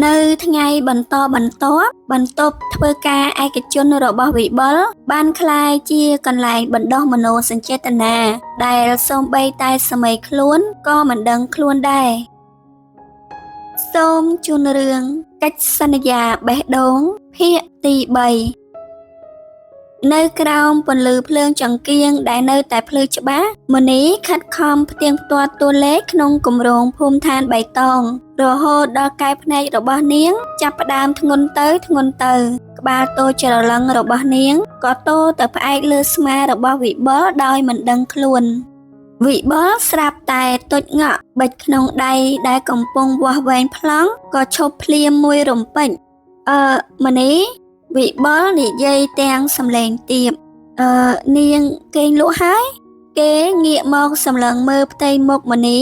នៅថ្ងៃបន្តបន្ទាប់បន្ទប់ធ្វើការឯកជនរបស់វិបុលបានក្លាយជាកន្លែងបណ្ដុះមនោសញ្ចេតនាដែលសូម្បីតែសាមីខ្លួនក៏មិនដឹងខ្លួនដែរសូមជូនរឿងកិច្ចសន្យាបេះដូងភាគទី3នៅក្រោមពន្លឺភ្លើងចង្គៀងដែលនៅតែភ្លឺច្បាស់មនីខិតខំផ្ទៀងផ្ទាត់តួលេខក្នុងគម្រោងភូមិឋានបៃតងរហូតដល់កែភ្នែករបស់នាងចាប់ផ្ដើមធ្ងន់ទៅធ្ងន់ទៅក្បាលតូចច្រឡឹងរបស់នាងក៏តូទៅផ្អែកលើស្មារបស់វិបុលដោយមិនដឹងខ្លួនវិបុលស្រាប់តែទុចងក់បិចក្នុងដៃដែលកំពុងវាស់វែងប្លង់ក៏ឈប់ភ្លាមមួយរំពេចមនីវិបុលនិយាយទាំងសំឡេងទាបនាងគេងលក់ហើយគេងាកមកសម្លឹងមើលផ្ទៃមុខមនី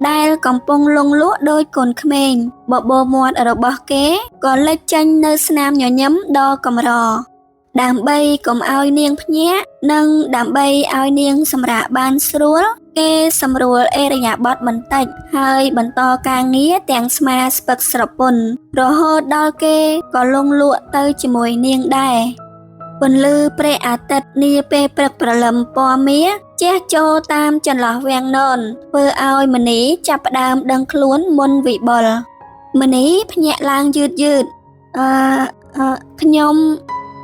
ដែលកំពុងលង់លក់ដោយកូនក្មេងបបោមាត់របស់គេក៏លេចចេញនៅស្នាមញញឹមដ៏កម្រដើម្បីកុំឲ្យនាងភ្ញាក់និងដើម្បីឲ្យនាងសម្រាកបានស្រួលគេសម្រួលអេរិយាបថបន្តិចហើយបន្តការងារទាំងស្មាស្ពឹកស្រពន់រហូតដល់គេក៏លង់លក់ទៅជាមួយនាងដែរពន្លឺព្រះអាទិត្យនាពេលព្រឹកព្រលឹមពណ៌មាសជះចូលតាមចន្លោះវាំងននធ្វើឲ្យមនីចាប់ផ្ដើមដឹងខ្លួនមុនវិបុលមនីភ្ញាក់ឡើងយឺតយឺតខ្ញុំ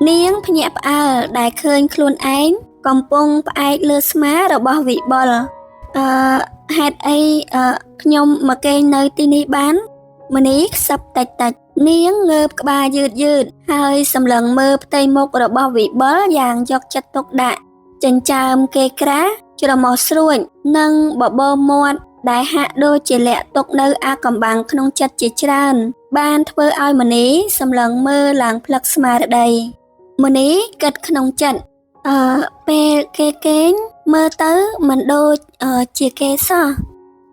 នាងភ្ញាក់ផ្អើលដែលឃើញខ្លួនឯងកំពុងផ្អែកលើស្មារបស់វិបុលហេតុអីខ្ញុំមកគេងនៅទីនេះបានមនីខ្សឹបតិចតិចនាងងើបក្បាលយឺតយឺតហើយសម្លឹងមើលផ្ទៃមុខរបស់វិបុលយ៉ាងយកចិត្តទុកដាក់ចិញ្ចើមគេក្រាស់ច្រមុះស្រួចនិងបបោមាត់ដែលហាក់ដូចជាលាក់ទុកនៅអាកំបាំងក្នុងចិត្តជាច្រើនបានធ្វើឲ្យមនីសម្លឹងមើលឡើងផ្លឹកស្មារតីមនីគិតក្នុងចិត្តពេលគេគេងមើលទៅមិនដូចជាគេសោះ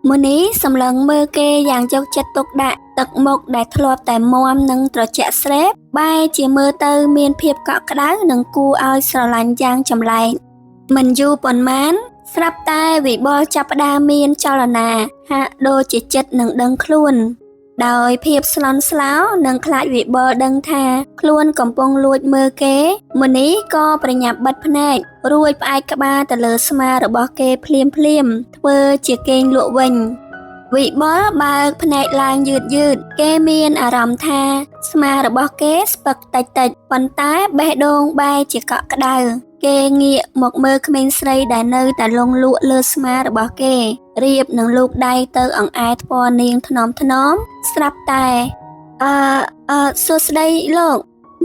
មនីសម្លឹងមើលគេយ៉ាងយកចិត្តទុកដាក់ទឹកមុខដែលធ្លាប់តែមាំនិងត្រជាក់ស្រេបបែរជាមើលទៅមានភាពកក់ក្ដៅនិងគួរឲ្យស្រឡាញ់យ៉ាងចម្លែកមិនយូរប៉ុន្មានស្រាប់តែវិបុលចាប់ផ្ដើមមានចលនាហាក់ដូចជាចិត្តនឹងដឹងខ្លួនដោយភាពស្លន់ស្លោនិងខ្លាចវិបុលដឹងថាខ្លួនកំពុងលួចមើលគេមនីក៏ប្រញាប់បិទភ្នែករួចផ្អែកក្បាលទៅលើស្មារបស់គេភ្លាមភ្លាមធ្វើជាគេងលក់វិញវិបុលបើកភ្នែកឡើងយឺតយឺតគេមានអារម្មណ៍ថាស្មារបស់គេស្ពឹកតិចតិចប៉ុន្តែបេះដូងបែរជាកក់ក្ដៅគេងាកមកមើលក្មេងស្រីដែលនៅតែលង់លក់លើស្មារបស់គេរៀបនឹងលូកដៃទៅអង្អែលថ្ពាល់នាងថ្នមថ្នមស្រាប់តែសួស្តីលោក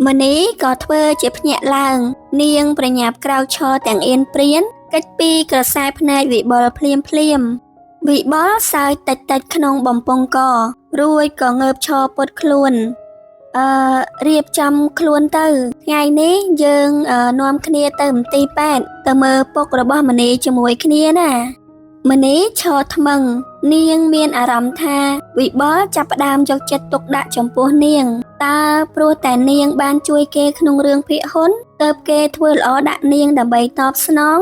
មនីក៏ធ្វើជាភ្ញាក់ឡើងនាងប្រញាប់ក្រោកឈរទាំងអៀនព្រានកិច្ចពីក្រសែភ្នែកវិបុលភ្លាមភ្លាមវិបុលសើចតិចតិចក្នុងបំពង់ករួចក៏ងើបឈរពុតខ្លួនរៀបចំខ្លួនទៅថ្ងៃនេះយើងនាំគ្នាទៅមន្ទីរពេទ្យទៅមើលពុករបស់មនីជាមួយគ្នាណាមនីឈរថ្មឹងនាងមានអារម្មណ៍ថាវិបុលចាប់ផ្ដើមយកចិត្តទុកដាក់ចំពោះនាងតើព្រោះតែនាងបានជួយគេក្នុងរឿងភាគហ៊ុនទើបគេធ្វើល្អដាក់នាងដើម្បីតបស្នង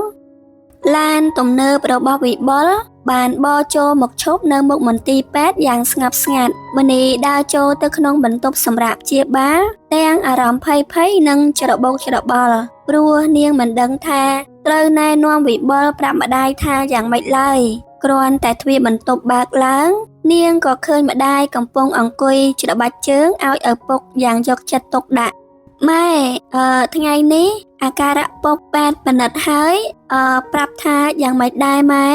ឡានទំនើបរបស់វិបុលបានបរចូលមកឈប់នៅមុខមន្ទីរពេទ្យយ៉ាងស្ងប់ស្ងាត់មនីដើរចូលទៅក្នុងបន្ទប់សម្រាប់ព្យាបាលទាំងអារម្មណ៍ភ័យភ័យនិងច្របូកច្របល់ព្រោះនាងមិនដឹងថាត្រូវណែនាំវិបុលប្រាប់ម្ដាយថាយ៉ាងម៉េចឡើយគ្រាន់តែទ្វារបន្ទប់បើកឡើងនាងក៏ឃើញម្ដាយកំពុងអង្គុយច្របាច់ជើងឲ្យឪពុកយ៉ាងយកចិត្តទុកដាក់ម៉ែថ្ងៃនេះអាការៈពុកពេទ្យពិនិត្យហើយប្រាប់ថាយ៉ាងម៉េចដែរម៉ែ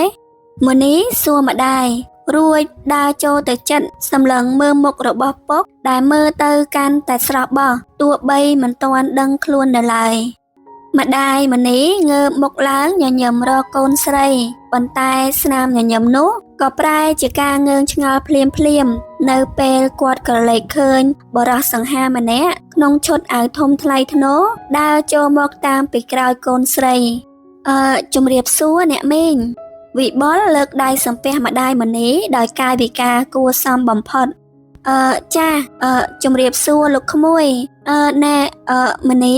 មនីសួរម្ដាយរួចដើរចូលទៅចិត្តសម្លឹងមើលមុខរបស់ពុកដែលមើលទៅកាន់តែស្រស់បោះទោះបីមិនទាន់ដឹងខ្លួននៅឡើយម្ដាយមនីងើបមុខឡើងញញឹមរកកូនស្រីប៉ុន្តែស្នាមញញឹមនោះក៏ប្រែជាការងើងឆ្ងល់ភ្លាមភ្លាមនៅពេលគាត់ក្រឡេកឃើញបុរសសង្ហាម្នាក់ក្នុងឈុតអាវធំថ្លៃថ្នូរដើរចូលមកតាមពីក្រោយកូនស្រីជំរាបសួរអ្នកមីងវិបុលលើកដៃសំពះម្ដាយមនីដោយកាយវិការគួរសមបំផុតចាជំរាបសួរលោកក្មួយណែមនី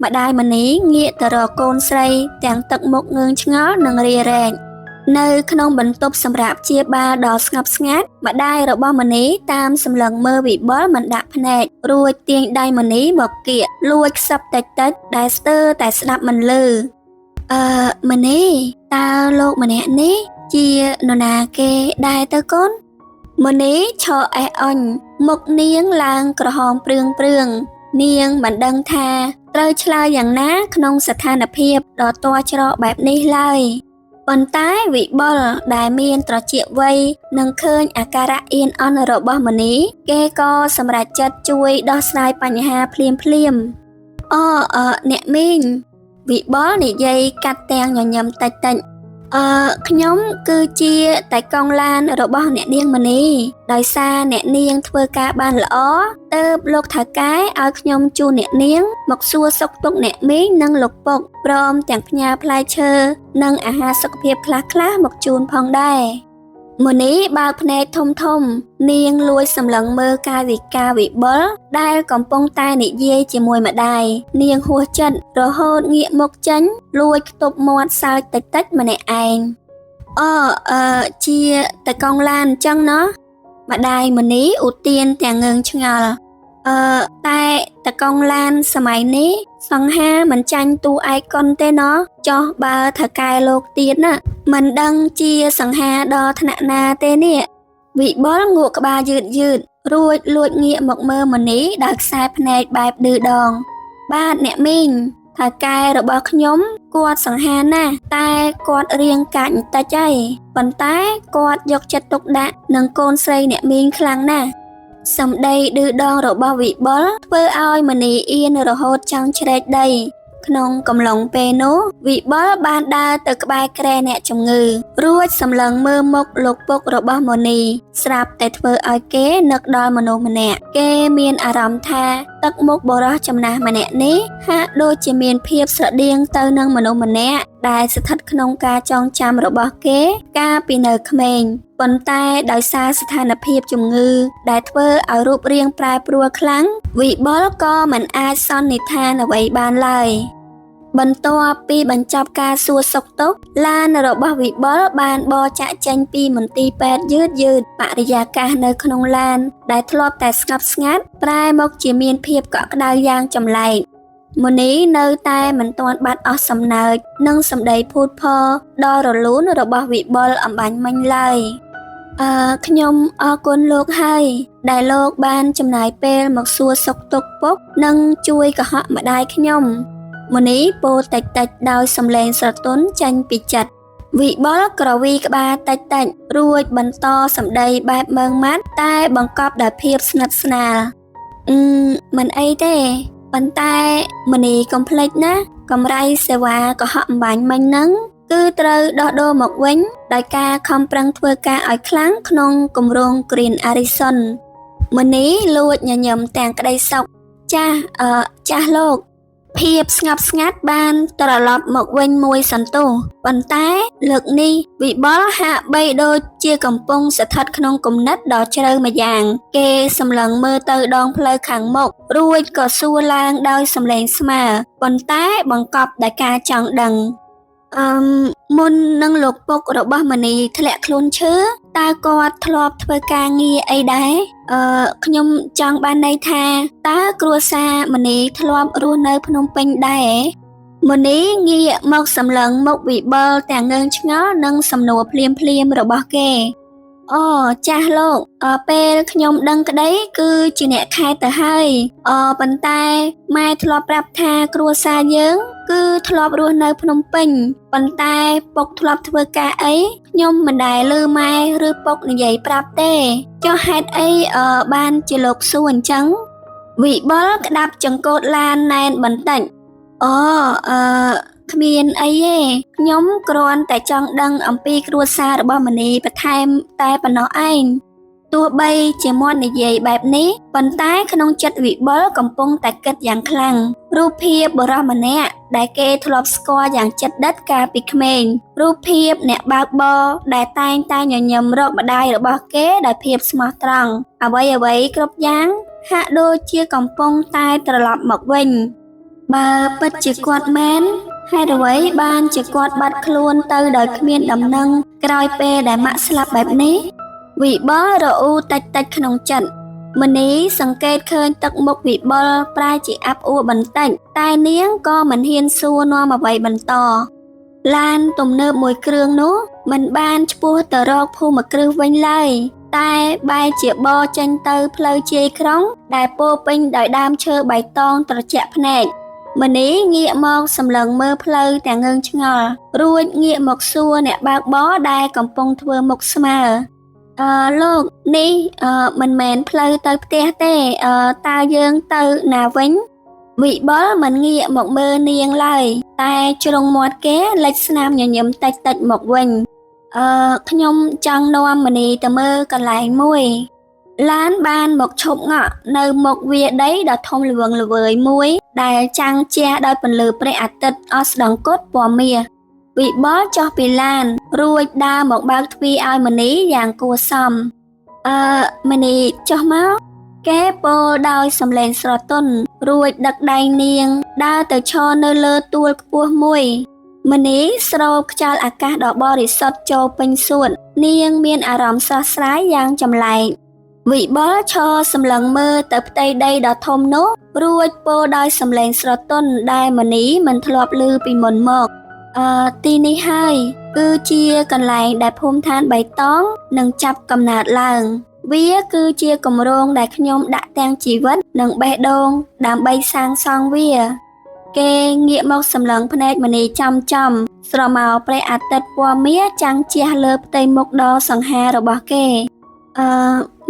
ម្ដាយមនីងាកទៅរកកូនស្រីទាំងទឹកមុខងើងឆ្ងល់និងរារែក នៅក្នុងបន្ទប់សម្រាប់ព្យាបាលដ៏ស្ងប់ស្ងាត់ម្ដាយរបស់មនីតាមសម្លឹងមើលវិបុលមិនដាក់ភ្នែករួចទាញដៃមនីមកគៀកលួចខ្សឹបតិចៗដែលស្ទើរតែស្ដាប់មិនឮអឺមនីតើលោកម្នាក់នេះជានរណាគេដែរទៅកូនមនីឈរអេះអុញមុខនាងឡើងក្រហមព្រឿងព្រឿងនាងមិនដឹងថាត្រូវឆ្លើយយ៉ាងណាក្នុងស្ថានភាពដ៏ទាល់ច្រកបែបនេះឡើយប៉ុន្តែវិបុលដែលមានត្រចៀកវៃនឹងឃើញអាការៈអៀនអន់របស់មនីគេក៏សម្រេចចិត្តជួយដោះស្រាយបញ្ហាភ្លាមភ្លាមអអ្នកមីងវិបុលនិយាយកាត់ទាំងញញឹមតិចតិចខ្ញុំគឺជាតៃកុងឡានរបស់អ្នកនាងមនីដោយសារអ្នកនាងធ្វើការបានល្អទើបលោកថៅកែឲ្យខ្ញុំជូនអ្នកនាងមកសួរសុខទុក្ខអ្នកមីងនិងលោកពុកព្រមទាំងផ្ញើផ្លែឈើនិងអាហារសុខភាពខ្លះៗមកជូនផងដែរមនីបើកភ្នែកធំៗនាងលួចសម្លឹងមើលកាយវិការវិបុលដែលកំពុងតែនិយាយជាមួយម្ដាយនាងហួសចិត្តរហូតងាកមុខចេញលួចខ្ទប់មាត់សើចតិចៗម្នាក់ឯងជាតកងឡានអញ្ចឹងណោះម្ដាយមនីឧទានទាំងងើងឆ្ងល់តែតកងឡានសម័យនេះសង្ហាមិនចាញ់តួឯកុនទេណោះចោះបើថៅកែលោកទៀតណាមិនដឹងជាសង្ហាដល់ថ្នាក់ណាទេនេះវិបុលងក់ក្បាលយឺតយឺតរួចលួចងាកមកមើលមនីដោយខ្សែភ្នែកបែបឌឺដងបាទអ្នកមីងថៅកែរបស់ខ្ញុំគាត់សង្ហាណាស់តែគាត់រៀងកាចបន្តិចហើយប៉ុន្តែគាត់យកចិត្តទុកដាក់នឹងកូនស្រីអ្នកមីងខ្លាំងណាស់សម្ដីឌឺដងរបស់វិបុលធ្វើឲ្យមនីអៀនរហូតចង់ជ្រែកដីក្នុងកំឡុងពេលនោះវិបុលបានដើរទៅក្បែរគ្រែអ្នកជំងឺរួចសម្លឹងមើលមុខលោកពុករបស់មនីស្រាប់តែធ្វើឲ្យគេនឹកដល់មនុស្សម្នាក់គេមានអារម្មណ៍ថាទឹកមុខបុរសចំណាស់ម្នាក់នេះហាក់ដូចជាមានភាពស្រដៀងទៅនឹងមនុស្សម្នាក់ដែលស្ថិតក្នុងការចងចាំរបស់គេកាលពីនៅក្មេងប៉ុន្តែដោយសារស្ថានភាពជំងឺដែលធ្វើឲ្យរូបរាងប្រែប្រួលខ្លាំងវិបុលក៏មិនអាចសន្និដ្ឋានអ្វីបានឡើយបន្ទាប់ពីបញ្ចប់ការសួរសុខទុក្ខឡានរបស់វិបុលបានបរចាក់ចេញពីមន្ទីរពេទ្យយឺតយឺតបរិយាកាសនៅក្នុងឡានដែលធ្លាប់តែស្ងប់ស្ងាត់ប្រែមកជាមានភាពកក់ក្ដៅយ៉ាងចម្លែកមនីនៅតែមិនទាន់បាត់អស់សំណើចនិងសម្ដីភូតភរដ៏រលូនរបស់វិបុលអំបញ្ញមិញឡើយខ្ញុំអរគុណលោកហើយដែលលោកបានចំណាយពេលមកសួរសុខទុក្ខពុកនិងជួយកុហកម្ដាយខ្ញុំមនីពោលតិចតិចដោយសំឡេងស្រទន់ចេញពីចិត្តវិបុលក្រវីក្បាលតិចតិចរួចបន្តសម្ដីបែបម៉ឺងម៉ាត់តែបង្កប់ដោយភាពស្និទ្ធស្នាលមិនអីទេប៉ុន្តែមនីកុំភ្លេចណាកម្រៃសេវាកុហកអំបញ្ញមិញហ្នឹងគឺត្រូវដោះដូរមកវិញដោយការខំប្រឹងធ្វើការឲ្យខ្លាំងក្នុងគម្រោង Green Arison មនីលួចញញឹមទាំងក្តីសុខចាស់ចាស់លោកភាពស្ងប់ស្ងាត់បានត្រឡប់មកវិញមួយសន្ទុះប៉ុន្តែលើកនេះវិបុលហាក់បីដូចជាកំពុងស្ថិតក្នុងគំនិតដ៏ជ្រៅម្យ៉ាងគេសម្លឹងមើលទៅដងផ្លូវខាងមុខរួចក៏សួរឡើងដោយសំឡេងស្មើប៉ុន្តែបង្កប់ដោយការចង់ដឹងមុននឹងលោកពុករបស់មនីធ្លាក់ខ្លួនឈឺតើគាត់ធ្លាប់ធ្វើការងារអីដែរខ្ញុំចង់បានន័យថាតើគ្រួសារមនីធ្លាប់រស់នៅភ្នំពេញដែរមនីងាកមកសម្លឹងមុខវិបុលទាំងងើងឆ្ងល់និងសំណួរភ្លាមភ្លាមរបស់គេចាស់លោកពេលខ្ញុំដឹងក្តីគឺជាអ្នកខែទៅហើយប៉ុន្តែម៉ែធ្លាប់ប្រាប់ថាគ្រួសារយើងគឺធ្លាប់រស់នៅភ្នំពេញប៉ុន្តែពុកធ្លាប់ធ្វើការអីខ្ញុំមិនដែលឮម៉ែឬពុកនិយាយប្រាប់ទេចុះហេតុអីបានជាលោកសួរអញ្ចឹងវិបុលក្តាប់ចង្កូតឡានណែនបន្តិចគ្មានអីទេខ្ញុំគ្រាន់តែចង់ដឹងអំពីគ្រួសាររបស់មនីបន្ថែមតែប៉ុណ្ណោះឯងទោះបីជាមាត់និយាយបែបនេះប៉ុន្តែក្នុងចិត្តវិបុលកំពុងតែគិតយ៉ាងខ្លាំងរូបភាពបុរសម្នាក់ដែលគេធ្លាប់ស្គាល់យ៉ាងជិតដិតកាលពីក្មេងរូបភាពអ្នកបើកបរដែលតែងតែញញឹមរកម្ដាយរបស់គេដោយភាពស្មោះត្រង់អ្វីៗគ្រប់យ៉ាងហាក់ដូចជាកំពុងតែត្រឡប់មកវិញ។ បើពិតជាគាត់មែនហេតុអ្វីបានជាគាត់បាត់ខ្លួនទៅដោយគ្មានដំណឹងក្រោយពេលដែលម៉ាក់ស្លាប់បែបនេះវិបុលរអ៊ូតិចៗក្នុងចិត្តមនីសង្កេតឃើញទឹកមុខវិបុលប្រែជាអាប់អួរបន្តិចតែនាងក៏មិនហ៊ានសួរនាំអ្វីបន្តឡានទំនើបមួយគ្រឿងនោះមិនបានឆ្ពោះទៅរកភូមិគ្រឹះវិញឡើយតែបែរជាបរចេញទៅផ្លូវជាយក្រុងដែលពោពេញដោយដើមឈើបៃតងត្រជាក់ភ្នែកមនីងាកមកសម្លឹងមើលផ្លូវទាំងងឹងឆ្ងល់រួចងាកមកសួរអ្នកបើកបរដែលកំពុងធ្វើមុខស្មើលោកនេះមិនមែនផ្លូវទៅផ្ទះទេតើយើងទៅណាវិញវិបុលមិនងាកមកមើលនាងឡើយតែជ្រុងមាត់គេលេចស្នាមញញឹមតិចៗមកវិញខ្ញុំចង់នាំមនីទៅមើលកន្លែងមួយឡានបានមកឈប់ងក់នៅមុខវាដីដ៏ធំល្វឹងល្វើយមួយដែលចាំងជះដោយពន្លឺព្រះអាទិត្យអស់ស្ដង្គតពណ៌មាសវិបុលចុះពីឡានរួចដើរមកបើកទ្វារឲ្យមនីយ៉ាងគួរសមមនីចុះមកគេពោលដោយសំឡេងស្រទន់រួចដឹកដៃនាងដើរទៅឈរនៅលើទួលខ្ពស់មួយមនីស្រូបខ្យល់អាកាសដ៏បរិសុទ្ធចូលពេញសួតនាងមានអារម្មណ៍ស្រស់ស្រាយយ៉ាងចម្លែកវិបុលឈរសម្លឹងមើលទៅផ្ទៃដីដ៏ធំនោះរួចពោលដោយសំឡេងស្រទន់ដែលមនីមិនធ្លាប់ឮពីមុនមកទីនេះហើយគឺជាកន្លែងដែលភូមិឋានបៃតងនឹងចាប់កំណើតឡើងវាគឺជាគម្រោងដែលខ្ញុំដាក់ទាំងជីវិតនិងបេះដូងដើម្បីសាងសង់វាគេងាកមកសម្លឹងភ្នែកមនីចំចំស្រមោលព្រះអាទិត្យពណ៌មាសចាំងជះលើផ្ទៃមុខដ៏សង្ហារបស់គេ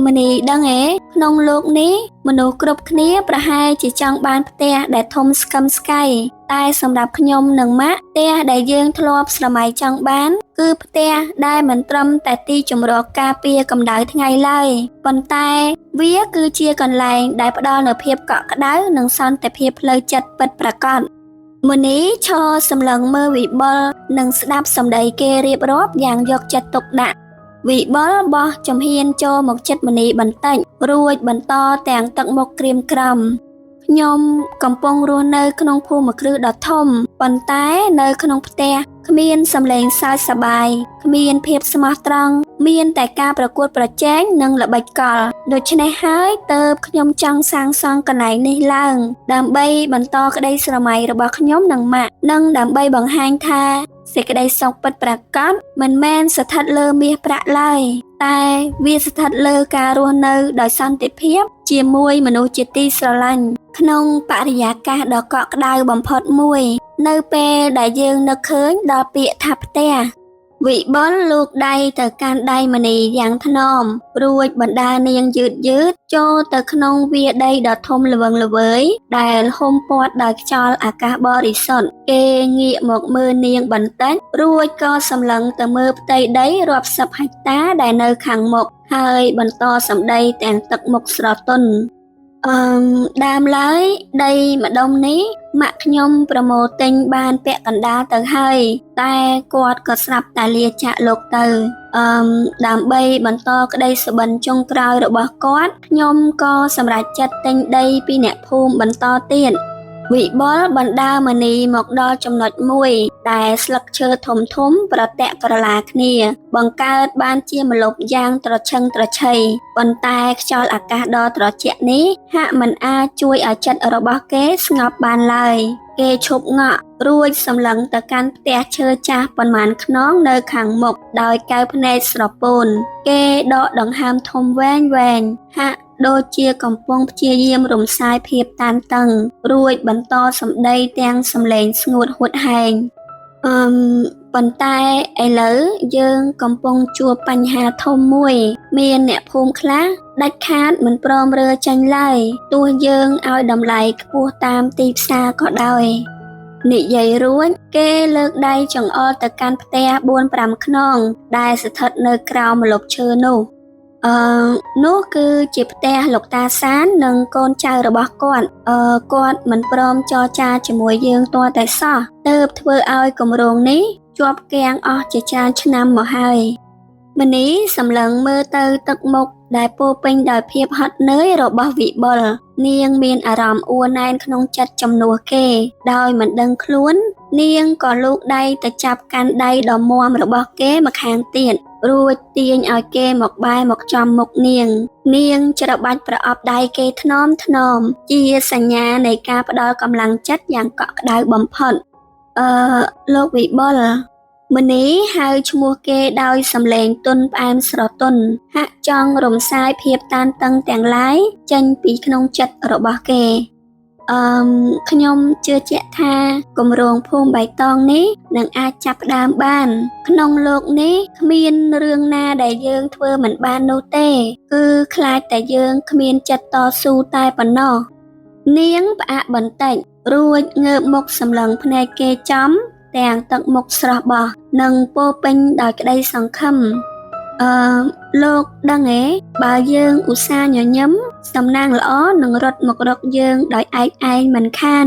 មនីដឹងទេក្នុងលោកនេះមនុស្សគ្រប់គ្នាប្រហែលជាចង់បានផ្ទះដែលធំស្កឹមស្កៃតែសម្រាប់ខ្ញុំនិងម៉ាក់ផ្ទះដែលយើងធ្លាប់ស្រមៃចង់បានគឺផ្ទះដែលមិនត្រឹមតែទីជម្រកការពារកម្ដៅថ្ងៃឡើយប៉ុន្តែវាគឺជាកន្លែងដែលផ្ដល់នូវភាពកក់ក្ដៅនិងសន្តិភាពផ្លូវចិត្តពិតប្រាកដមនីឈរសម្លឹងមើលវិបុលនិងស្ដាប់សម្ដីគេរៀបរាប់យ៉ាងយកចិត្តទុកដាក់វិបុលបោះជំហានចូលមកចិត្តមនីបន្តិចរួចបន្តទាំងទឹកមុខក្រៀមក្រំខ្ញុំកំពុងរស់នៅក្នុងភូមិគ្រឹះដ៏ធំប៉ុន្តែនៅក្នុងផ្ទះគ្មានសំឡេងសើចសប្បាយគ្មានភាពស្មោះត្រង់មានតែការប្រកួតប្រជែងនិងល្បិចកលដូច្នេះហើយទើបខ្ញុំចង់សាងសង់កន្លែងនេះឡើងដើម្បីបន្តក្តីស្រមៃរបស់ខ្ញុំនិងម៉ាក់និងដើម្បីបង្ហាញថាសេចក្តីសុខពិតប្រាកដមិនមែនស្ថិតលើមាសប្រាក់ឡើយតែវាស្ថិតលើការរស់នៅដោយសន្តិភាពជាមួយមនុស្សជាទីស្រឡាញ់ក្នុងបរិយាកាសដ៏កក់ក្ដៅបំផុតមួយនៅពេលដែលយើងនឹកឃើញដល់ពាក្យថាផ្ទះវិបុលលូកដៃទៅកាន់ដៃមនីយ៉ាងថ្នមរួចបណ្ដានាងយឺតយឺតចូលទៅក្នុងវាដីដ៏ធំល្វឹងល្វើយដែលហុំព័ទ្ធដោយខ្យល់អាកាសបរិសុទ្ធគេងាកមកមើលនាងបន្តិចរួចក៏សម្លឹងទៅមើលផ្ទៃដីរាប់សិបហិកតាដែលនៅខាងមុខហើយបន្តសម្ដីទាំងទឹកមុខស្រទន់ដើមឡើយដីម្ដុំនេះម៉ាក់ខ្ញុំប្រមូលទិញបានពាក់កណ្ដាលទៅហើយតែគាត់ក៏ស្រាប់តែលាចាកលោកទៅដើម្បីបន្តក្តីសុបិនចុងក្រោយរបស់គាត់ខ្ញុំក៏សម្រេចចិត្តទិញដីពីអ្នកភូមិបន្តទៀតវិបុលបណ្ដាមនីមកដល់ចំណុចមួយដែលស្លឹកឈើធំធំប្រទាក់ក្រឡាគ្នាបង្កើតបានជាម្លប់យ៉ាងត្រឈឹងត្រឈៃប៉ុន្តែខ្យល់អាកាសដ៏ត្រជាក់នេះហាក់មិនអាចជួយឲ្យចិត្តរបស់គេស្ងប់បានឡើយគេឈប់ងក់រួចសម្លឹងទៅកាន់ផ្ទះឈើចាស់ប៉ុន្មានខ្នងនៅខាងមុខដោយកែវភ្នែកស្រពោនគេដកដង្ហើមធំវែងវែងហាក់ដូចជាកំពុងព្យាយាមរំសាយភាពតានតឹងរួចបន្តសម្ដីទាំងសំឡេងស្ងួតហួតហែងប៉ុន្តែឥឡូវយើងកំពុងជួបបញ្ហាធំមួយមានអ្នកភូមិខ្លះដាច់ខាតមិនព្រមរើចេញឡើយទោះយើងឲ្យតម្លៃខ្ពស់តាមទីផ្សារក៏ដោយនិយាយរួចគេលើកដៃចង្អុលទៅកាន់ផ្ទះ 4-5 ខ្នងដែលស្ថិតនៅក្រោមម្លប់ឈើនោះនោះគឺជាផ្ទះលោកតាសាននិងកូនចៅរបស់គាត់គាត់មិនព្រមចរចាជាមួយយើងទាល់តែសោះទើបធ្វើឲ្យគម្រោងនេះជាប់គាំងអស់ជាច្រើនឆ្នាំមកហើយ។ មនីសម្លឹងមើលទៅទឹកមុខដែលពោរពេញដោយភាពហត់នឿយរបស់វិបុលនាងមានអារម្មណ៍អួរណែនក្នុងចិត្តជំនួសគេដោយមិនដឹងខ្លួននាងក៏លូកដៃទៅចាប់កាន់ដៃដ៏មាំរបស់គេម្ខាងទៀតរួចទាញឲ្យគេមកបែរមកចំមុខនាងនាងច្របាច់ប្រអប់ដៃគេថ្នមថ្នមជាសញ្ញានៃការផ្ដល់កម្លាំងចិត្តយ៉ាងកក់ក្ដៅបំផុតលោកវិបុលមនីហៅឈ្មោះគេដោយសំឡេងទន់ផ្អែមស្រទន់ហាក់ចង់រំសាយភាពតានតឹងទាំងឡាយចេញពីក្នុងចិត្តរបស់គេខ្ញុំជឿជាក់ថាគម្រោងភូមិបៃតងនេះនឹងអាចចាប់ផ្ដើមបានក្នុងលោកនេះគ្មានរឿងណាដែលយើងធ្វើមិនបាននោះទេគឺខ្លាចតែយើងគ្មានចិត្តតស៊ូតែប៉ុណ្ណោះនាងផ្អាកបន្តិចរួចងើបមុខសម្លឹងភ្នែកគេចំទាំងទឹកមុខស្រស់បោះនិងពោពេញដោយក្តីសង្ឃឹមលោកដឹងទេបើយើងឧស្សាហ៍ញញឹមសំណាងល្អនឹងរត់មករកយើងដោយឯកឯងមិនខាន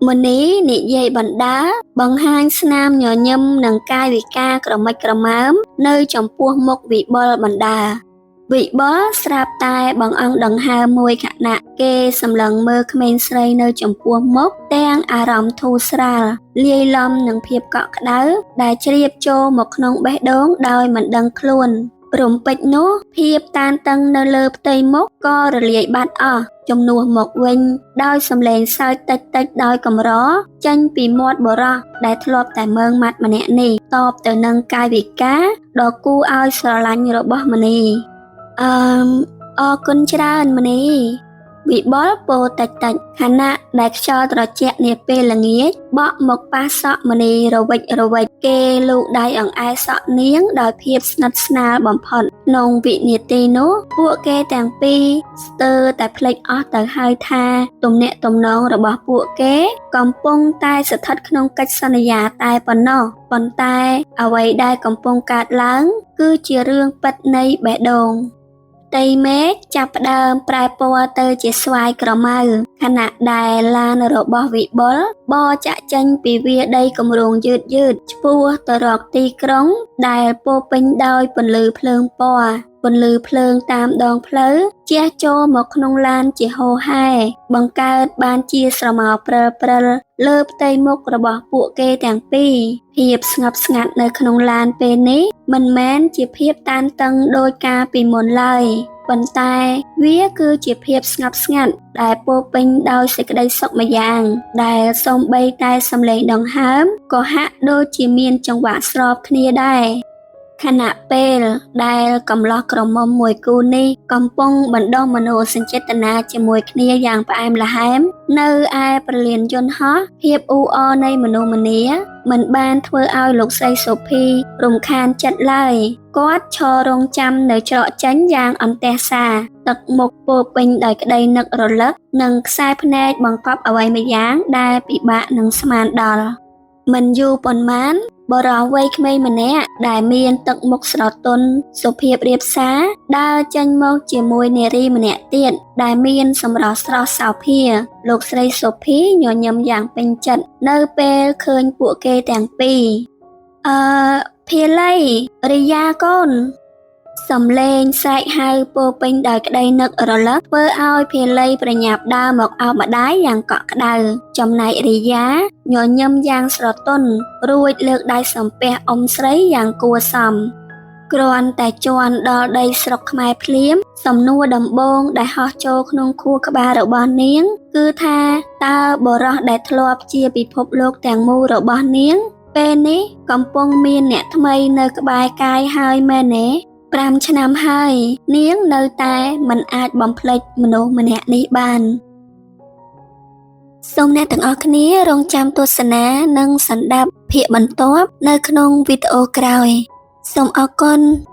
មនីនិយាយបណ្ដើបង្ហាញស្នាមញញឹមនិងកាយវិការក្រមិចក្រមើមនៅចំពោះមុខវិបុលបណ្ដើវិបុលស្រាប់តែបង្អង់ដង្ហើមមួយខណៈគេសម្លឹងមើលក្មេងស្រីនៅចំពោះមុខទាំងអារម្មណ៍ធូរស្រាលលាយឡំនឹងភាពកក់ក្ដៅដែលជ្រាបចូលមកក្នុងបេះដូងដោយមិនដឹងខ្លួនរំពេចនោះភាពតានតឹងនៅលើផ្ទៃមុខក៏រលាយបាត់អស់ជំនួសមកវិញដោយសំឡេងសើចតិចៗដោយកម្រចេញពីមាត់បុរសដែលធ្លាប់តែមើងម៉ាត់ម្នាក់នេះតបទៅនឹងកាយវិការដ៏គួរឲ្យស្រឡាញ់របស់មនីអរគុណច្រើនមនីវិបុលពោតិចតិចខណៈដែលខ្យល់ត្រជាក់នាពេលល្ងាចបក់មកប៉ះសក់មនីរវិចរវិចគេលូកដៃអង្អែលសក់នាងដោយភាពស្និទ្ធស្នាលបំផុតក្នុងវិនាទីនោះពួកគេទាំងពីរស្ទើរតែភ្លេចអស់ទៅហើយថាទំនាក់ទំនងរបស់ពួកគេកំពុងតែស្ថិតក្នុងកិច្ចសន្យាតែប៉ុណ្ណោះប៉ុន្តែអ្វីដែលកំពុងកើតឡើងគឺជារឿងពិតនៃបេះដូងផ្ទៃមេឃចាប់ផ្ដើមប្រែពណ៌ទៅជាស្វាយក្រមៅខណៈដែលឡានរបស់វិបុលបរចាក់ចេញពីវាលដីគម្រោងយឺតយឺតឆ្ពោះទៅរកទីក្រុងដែលពោពេញដោយពន្លឺភ្លើងពណ៌ពន្លឺភ្លើងតាមដងផ្លូវជះចូលមកក្នុងឡានជាហូរហែបង្កើតបានជាស្រមោលព្រិលៗលើផ្ទៃមុខរបស់ពួកគេទាំងពីរភាពស្ងប់ស្ងាត់នៅក្នុងឡានពេលនេះមិនមែនជាភាពតានតឹងដោយកាលពីមុនឡើយប៉ុន្តែវាគឺជាភាពស្ងប់ស្ងាត់ដែលពោពេញដោយសេចក្តីសុខម្យ៉ាងដែលសូម្បីតែសំឡេងដង្ហើមក៏ហាក់ដូចជាមានចង្វាក់ស្របគ្នាដែរខណៈពេលដែលកំឡោះក្រមុំមួយគូនេះកំពុងបណ្ដុះមនោសញ្ចេតនាជាមួយគ្នាយ៉ាងផ្អែមល្ហែមនៅឯព្រលានយន្តហោះភាពអ៊ូអរនៃមនុស្សម្នាមិនបានធ្វើឲ្យលោកស្រីសុភីរំខានចិត្តឡើយគាត់ឈររងចាំនៅច្រកចេញយ៉ាងអន្ទះសារទឹកមុខពោពេញដោយក្តីនឹករលឹកនិងខ្សែភ្នែកបង្កប់អ្វីម្យ៉ាងដែលពិបាកនឹងស្មានដល់មិនយូរប៉ុន្មានបុរសវ័យក្មេងម្នាក់ដែលមានទឹកមុខស្រទន់សុភាពរាបសារដើរចេញមកជាមួយនារីម្នាក់ទៀតដែលមានសម្រស់ស្រស់សោភាលោកស្រីសុភីញញឹមយ៉ាងពេញចិត្តនៅពេលឃើញពួកគេទាំងពីរភាល័យរិយាកូនសំឡេងស្រែកហៅពោពេញដោយក្តីនឹករលឹកធ្វើឲ្យភាល័យប្រញាប់ដើរមកអោបម្ដាយយ៉ាងកក់ក្ដៅចំណែករិយាញញឹមយ៉ាងស្រទន់រួចលើកដៃសំពះអ៊ំស្រីយ៉ាងគួរសមគ្រាន់តែជន់ដល់ដីស្រុកខ្មែរភ្លាមសំណួរដំបូងដែលហោះចូលក្នុងខួរក្បាលរបស់នាងគឺថាតើបុរសដែលធ្លាប់ជាពិភពលោកទាំងមូលរបស់នាងពេលនេះកំពុងមានអ្នកថ្មីនៅក្បែរកាយហើយមែនទេ5ឆ្នាំហើយនាងនៅតែមិនអាចបំភ្លេចមនុស្សម្នាក់នេះបានសូមអ្នកទាំងអស់គ្នារងចាំទស្សនានិងស្ដាប់ភាគបន្ទាប់នៅក្នុងវីដេអូក្រោយសូមអរគុណ។